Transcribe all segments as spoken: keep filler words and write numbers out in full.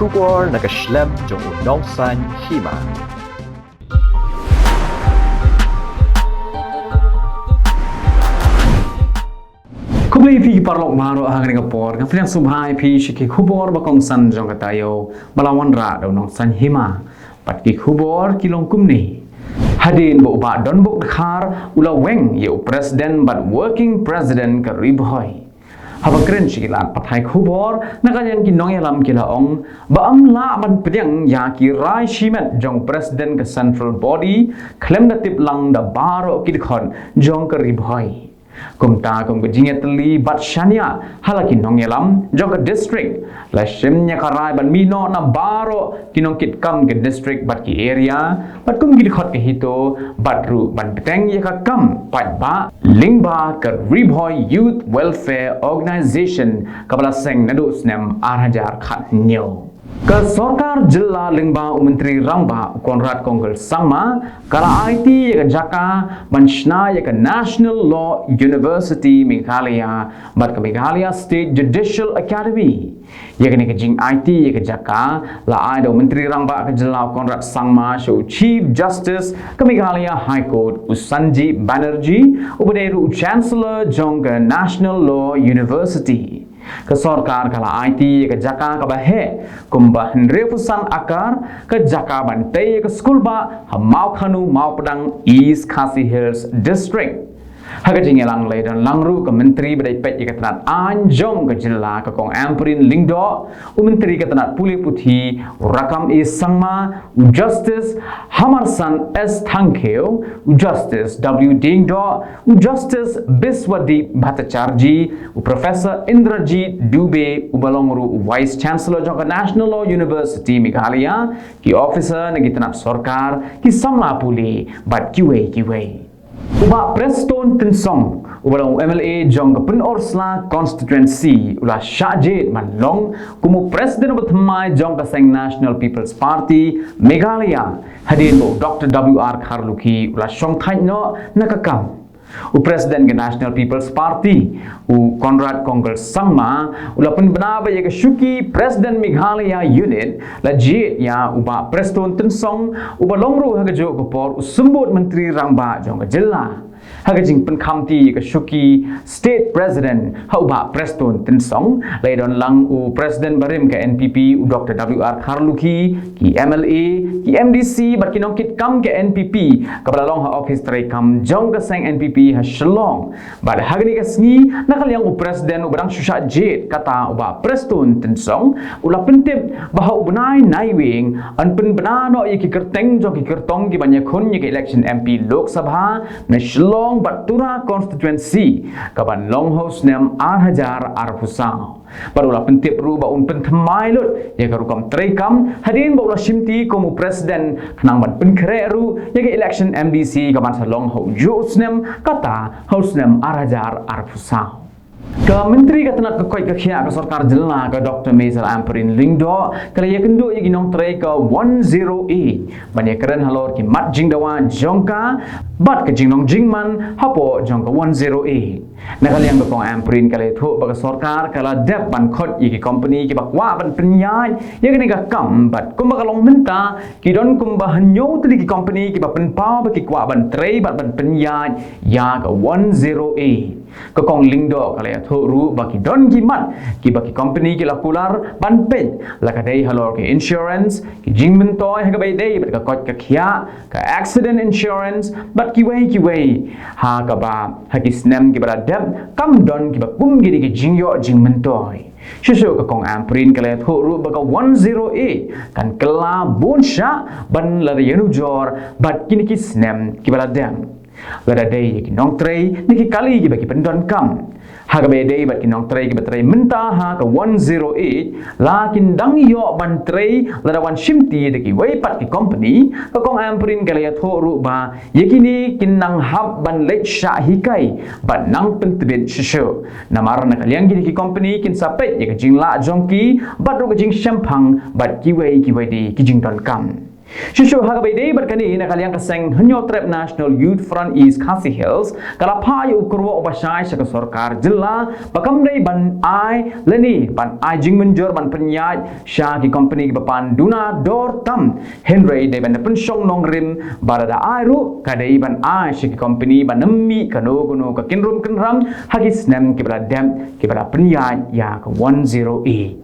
Khubor na ka shlem jong u Nongsaiñ Hima. Khublei phi ki paralok baroh ha kane ka por, nga pdiang sngewbha ïa phi sha ki khubor ba kongsan jong ka taïew, ba la wanrah da u Nongsaiñ Hima. Bad ki khubor ki long kumne. Hadien ba u Bah Donbok Dkhar u la weng ïa u President bad Working President ka Ri Bhoi. Haba kren sha ki lad pathai khubor, na ka liang ki nongïalam ki la ong ba ym lah ban pdiang ïa ki rai shimet jong u President ka Central Body khlem da tip lang da baroh ki dkhot jong ka Ri Bhoi. Kumta kum ka jingïatylli bad shaniah ha la ki nongïalam jong ka district, la shim ïa ka rai ban mih noh na baroh ki nongkitkam ka district bad ki area, bad kum ki dkhot ka HITO, bad ruh ban bteng ïa ka kam paidbah lyngba ka Ri Bhoi Youth Welfare Organisation kaba la seng naduh snem ar hajar khathynñiew. Ka sorkar jylla lyngba u Myntri Rangbah u Conrad Kongkal Sangma ka la aiti ïa ka jaka ban shna ïa ka National Law University Meghalaya bad ka Meghalaya State Judicial Academy. Ïa kane ka jingaiti ïa ka jaka la ai da u Myntri Rangbah ka jylla u Conrad Sangma sha u Chief Justice ka Meghalaya High Court u Sanjeev Banerjee, uba dei ruh u Chancellor jong ka National Law University. Ka sorkar ka la aiti ïa ka jaka kaba heh kumba hynriewphew san akar, ka jaka ban tei ïa ka skulbah ha Mawkhanu Mawpdang, East Khasi Hills District. Ha ka jingïalang la ïadon lang ruh ka Myntri ba dei peit ïa ka tnat aiñ jong ka jylla ka Kong Ampareen Lyngdoh, u Myntri ka tnat pule puthi u Rakkam A Sangma, u Justice Hamarsan S Thangkhiew, u Justice W Diengdoh, u Justice Biswadeep Bhattacharjee, u Professor Indrajit Dubey uba long ruh u Vice Chancellor jong ka National Law University Meghalaya, ki officer na ki tnat sorkar, ki samla pule bad kiwei kiwei. U Bah Prestone Tynsong uba long u M L A jong ka Pynursla Constituency u la shah jied ban long kum u President uba thymmai jong ka seng National People's Party Meghalaya, hadien ba u Doctor W R Kharlukhi u la shongthait noh na ka kam. U President ka National People's Party u Conrad Kongkal Sangma u la pynbna ba ïa ka shuki President Meghalaya Unit la jied ïa u Bah Prestone Tynsong uba long ruh ha kajuh ka por u Symbud Myntri Rangbah jong ka jylla. Ha ka jingpynkhamti ïa ka shuki State President ha u Bah Prestone Tynsong, la ïadon lang u President barim ka N P P u Doctor W R Kharlukhi, ki M L A, ki M D C bad ki nongkitkam ka N P P kaba la long ha ophis treikam jong ka seng N P P ha Shillong. Bad ha kane ka sngi, na ka liang u President uba dang shu shah jied, kata u Bah Prestone Tynsong, u la pyntip ba ha u bnai Naiwieng yn pynbna noh ïa ki kyrteng jong ki kyrtong kiban ïakhun ïa ka election M P Lok Sabha na Shillong bad Tura Constituency kaban long ha u snem ar hajar arphew saw. Bad u la pyntip ruh ba un pynthymmai lut ïa ka rukom treikam hadien ba u la shimti kum u President khnang ban pynkhreh ruh ïa ka election M D C kaban sa long ha ujuh u snem, kata ha u snem ar hajar arphew saw. Ka Myntri ka tnat ka koit ka khiah ka sorkar jylla ka Doctor Maisalampareen Lyngdoh ka la ïakynduh ïa ki nongtrei ka one zero eight ban ïakren halor ki mat jingdawa jong ka bad ka jinglong jingman hapoh jong ka one zero eight. Na ka liang ka Kong Ampareen ka la ïathuh ba ka sorkar ka la dep ban khot ïa ki kompani kiba kwah ban pynïaid ïa kane ka kam bad kumba ka long mynta ki don kumba hynñiew tylli ki kompani kiba pynpaw ba ki kwah ban trei bad ban pynïaid ïa ka one zero eight. Ka Kong Lyngdoh ka la ïathuh ruh ba ki don ki mat kiba ki kompani ki la kular ban peit, la ka dei halor ka insurance, ki jingmyntoi ha kaba ïadei bad ka koit ka khiah, ka accident insurance bad kiwei kiwei, ha kaba ha ki snem kiba la dep kam don kiba kum kine ki jingïoh jingmyntoi. Shuh shuh ka Kong Ampareen ka la ïathuh ruh ba ka one zero eight kan kylla bun shah ban lada ïanujor bad kine ki snem kiba la dep. Lada dei ïa ki nongtrei ne ki kali kiba ki pyndonkam, ha kaba ïadei bad ki nongtrei kiba trei mynta ha ka one zero eight, la kin dang ïoh ban trei lada wan shimti da kiwei pat ki kompani. Ka Kong Ampareen ka la ïathuh ruh ba ïa kine kin nang hap ban leit shah hikai bad nang pyntbit shuh shuh, namar na ka liang kine ki kompani kin sa peit ïa ka jinglah jong ki bad ruh ka jingshemphang bad kiwei kiwei de ki jingdonkam. Shuh shuh ha kaba ïadei bad kane, na ka liang ka seng Hynñiewtrep National Youth Front East Khasi Hills ka la phah ïa u kyrwoh uba shai sha ka sorkar jylla ba kam dei ban ai lane ban ai jingmynjur ban pynïaid sha ki kompani kiba pan duna dor tam, hynrei dei ban da pynshong nongrim, bad lada ai ruh ka dei ban ai sha ki kompani ba nym mih kano kano ka kynrum kynram ha ki snem kiba la dep kiba la pynïaid ïa ka one zero eight.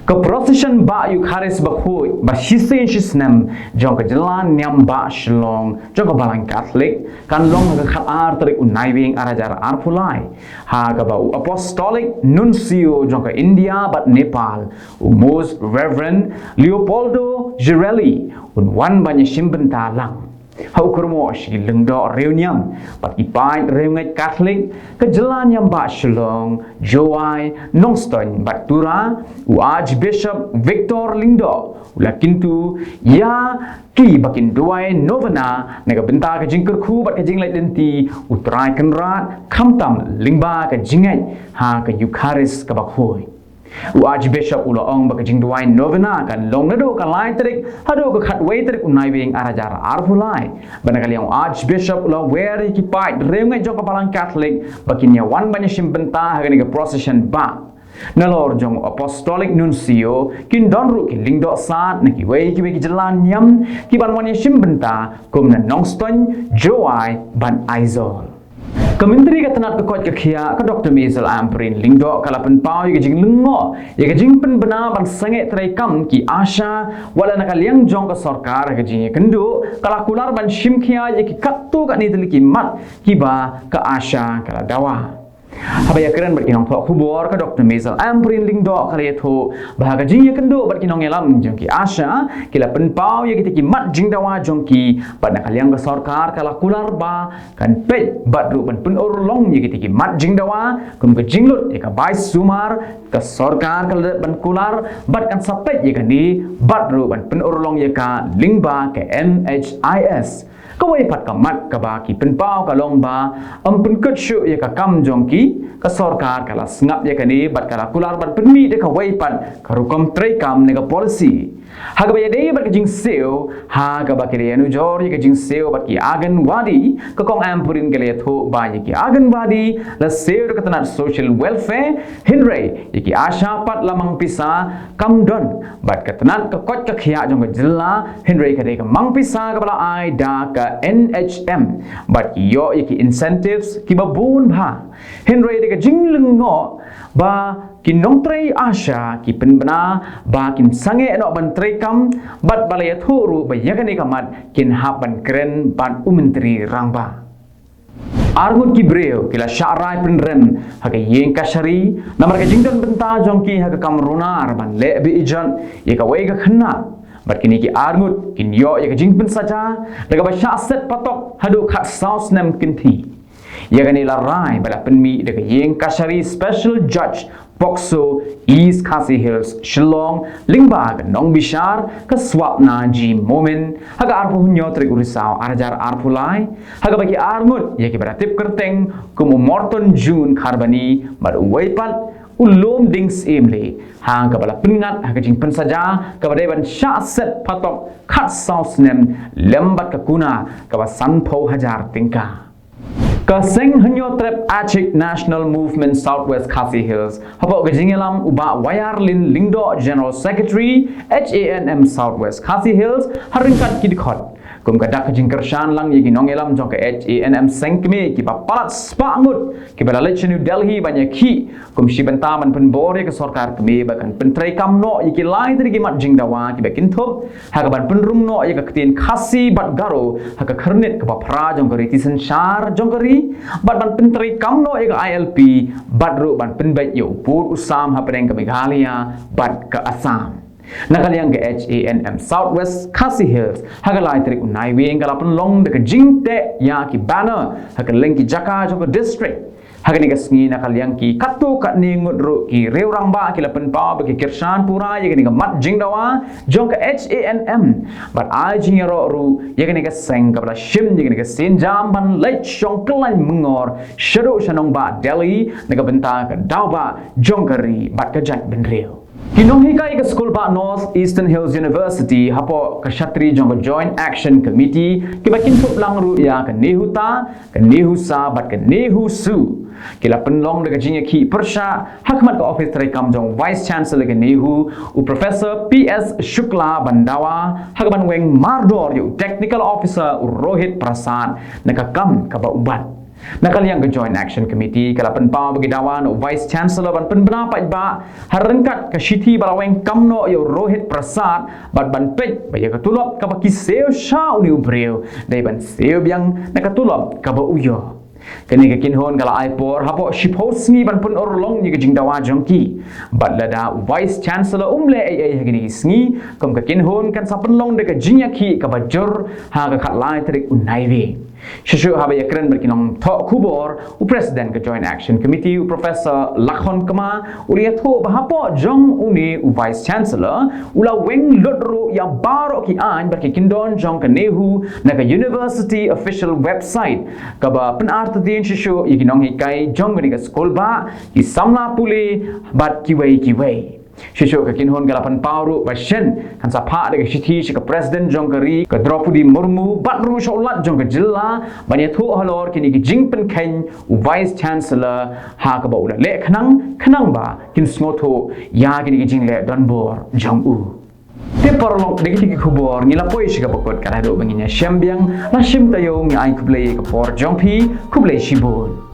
Ka procession Bah Eucharist Bakhuid ba shisien shisnem jong ka jylla niam bah Shillong jong ka Balang Catholic kan long ha ka khatar tarik u Naiwieng arhajar arphew lai, ha kaba u Apostolic Nuncio jong ka India bad Nepal, u Most Reverend Leopoldo Girelli, un wan ban ïashim bynta lang. Ha u kyrwoh sha ki lyngdoh riewniam bad ki paid riewngeit Catholic ka jylla niam bah Shillong, Jowai, Nongstoiñ bad Tura, u Archbishop Victor Lyngdoh u la kyntu ïa ki ba kin duwai novena na ka bynta ka jingkyrkhu bad ka jingleit lynti u Trai Kynrad, khamtam lyngba ka jingngeit ha ka Eucharist kaba khuid. U Archbishop u la ong ba ka jingduwai novena kan long naduh ka lai tarik haduh ka khatwei tarik u Naiwieng arhajar arphew lai. Bad na ka liang u Archbishop u la wer ïa ki paid riewngeit jong ka Balang Catholic ba kin ïawan ban ïashim bynta ha kane ka procession bah. Nalor jong u Apostolic Nuncio kin don ruh ki lyngdoh sad na kiwei kiwei ki jylla niam ki ban wan ïashim bynta kum na Nongstoiñ, Jowai bad Aizawl. Ka Myntri ka tnat ka koit ka khiah ka Doktor Maisel Ampareen Lyngdoh ka la pynpaw ïa ka jinglyngngoh ïa ka jingpynbna ban sangeh treikam ki ASHA, wat la na ka liang jong ka sorkar ha ka jingïakynduh ka la kular ban shim khia ïa ki katto katne tylli ki mat kiba ka ASHA ka la dawa. Haba ïakren bad ki nongthoh khubor, ka Doktor Maisel Ampareen Lyngdoh ka la ïathuh ba ha ka jingïakynduh bad ki nongïalam jong ki ASHA ki la pynpaw ïa kita ki mat jingdawa jong ki, bad na ka liang ka sorkar ka la kular ba kan peit bad ruh ban pynurlong ïa kita ki mat jingdawa kum ka jinglut ïa ka bai sumar, ka sorkar ka la dep ban kular bad kan sa peit ïa kane bad ruh ban pynurlong ïa ka lyngba ka NHIS. Kawei pat ka mat kaba ki pynpaw ka long ba ym pynkut shuh ïa ka kam jong ki, ka sorkar ka la sngap ïa kane bad ka la kular ban pynmih da kawei pat ka rukom treikam ne ka policy. Ha kaba ïadei bad ka jingsiew, ha kaba ki la ïanujor ïa ka jingsiew bad ki Anganwadi, ka Kong Ampareen ka la ïathuh ba ïa ki Anganwadi la siew da ka tnat Social Welfare, hynrei ïa ki ASHA pat la mang pisa kam don bad ka tnat ka koit ka khiah jong ka jylla, hynrei ka dei ka mang pisa kaba la ai da ka NHM bad ki ïoh ïa ki incentives kiba bun bha. Hynrei da ka jinglyngngoh ba ki nongtrei ASHA ki pynbna ba kin sangeh noh ban treikam bad ba la ïathuh ruh ba ïa kane ka mat kin hap ban kren bad u Myntri Rangbah. Arngut ki briew ki la shah rai pynrem ha ka ïing kashari namar ka jingdon bynta jong ki ha ka kam runar ban leh be-ijot ïa kawei ka khynnah. Bad kine ki arngut kin ïoh ïa ka jingpynsaja da kaba shah set patok haduh khatsaw snem kynthih. Ïa kane la rai ba la pynmih da ka ïing kashari Special Judge POCSO East Khasi Hills Shillong lyngba ka nongbishar ka Swapna G Momin ha ka arphew hynñiew tarik u Risaw arhajar arphew lai, ha kaba ki arngut ïa kiba la tip kyrteng kum u Morton June Kharbani bad uwei pat u Lomding Syiemlieh, ha kaba la pynngat ha ka jingpynsaja kaba dei ban shah set patok khatsaw snem lem bad ka kuna kaba sanphew hajar tyngka. Ka seng Hynñiewtrep Achik National Movement South West Khasi Hills, hapoh ka jingïalam u Bah Waiarlin Lyngdoh, General Secretary, H A N M South West Khasi Hills, ha ryngkat ki dkhot, kum ka dak ka jingkyrshan lang ïa ki nongïalam jong ka H A N M seng kmie kiba palat spah ngut kiba la leit sha New Delhi ban ïakhih kum shi bynta ban pynbor ïa ka sorkar kmie ba kan pyntreikam noh ïa ki lai tylli ki mat jingdawa kiba kynthup ha kaban pynrung noh ïa ka ktien Khasi bad Garo ha ka khyrnit kaba phra jong ka riti synshar jong ka ri, bad ban pyntreikam noh ïa ka I L P, bad ruh ban pynbeit ïa u pud u sam hapdeng ka Meghalaya bad ka Assam. Na ka liang ka H A N M South West Khasi Hills ha ka lai tarik u Naiwieng ka la pynlong da ka jingteh ïa ki banner ha kylleng ki jaka jong ka district. Ha kane ka sngi na ka liang ki katto katne ngut ruh ki riewrangbah ki la pynpaw ba ki kyrshan pura ïa kane ka mat jingdawa jong ka H A N M bad ai jingïaroh ruh ïa kane ka seng kaba la shim ïa kane ka sienjam ban leit shong kyllaiñ myngor shaduh sha nongbah Delhi na ka bynta ka daw bah jong ka ri bad ka jaitbynriew. Ki nonghikai ka skulbah North Eastern Hills University hapoh ka shatri jong ka Joint Action Committee kiba kynthup lang ruh ïa ka NEHUTA, ka NEHUSA bad ka NEHUSU ki la pynlong da ka jingïakhih pyrshah ha khmat ka ophis treikam jong Vice Chancellor ka NEHU, u Professor P S Shukla, ban dawa ha kaban weng mardor ïa u Technical Officer u Rohit Prasad na ka kam kaba u bat. Na ka liang ka Joint Action Committee ka la pynpaw ba ki dawa na u Vice Chancellor ban pynbna paidbah ha ryngkat ka shithi ba la weng kam noh ïa u Rohit Prasad bad ban peit ba ïa ka tulop kaba ki siew sha une u briew dei ban siew biang na ka tulop kaba u ïoh. Kane ka kynhun ka la ai por hapoh shiphew sngi ban pynurlong ïa ka jingdawa jong ki. Bad lada u Vice Chancellor um leh ei ei ha kine ki sngi, kum ka kynhun kan sa pynlong da ka jingïakhih kaba jur ha ka khatlai tarik u Naiwieng. Shuh shuh haba ïakren bad ki nongthoh khubor, u President ka Joint Action Committee u Professor Lakhon Kma u la ïathuh ba hapoh jong une u Vice Chancellor u la weng lut ruh ïa baroh ki aiñ bad ki kyndon jong ka NEHU na ka University official website, kaba pynartatien shuh shuh ïa ki nonghikai jong kane ka skulbah, ki samla pule bad kiwei kiwei. Shuh shuh ka kynhun ka la pynpaw ruh ba shen kan sa phah da ka shithi sha ka President jong ka ri ka Droupadi Murmu bad ruh sha u Lat jong ka jylla ban ïathuh halor kine ki jingpynkheiñ u Vice Chancellor ha kaba u la leh khnang khnang ba kin sngewthuh ïa kine ki jingleh donbor jong u. Te paralok, da kine ki khubor ngi la poi sha kaba kut, ka dei haduh ba ngin ïashem biang, la shim taïew, ngi ai khublei ïa ka por jong phi, khublei shibun.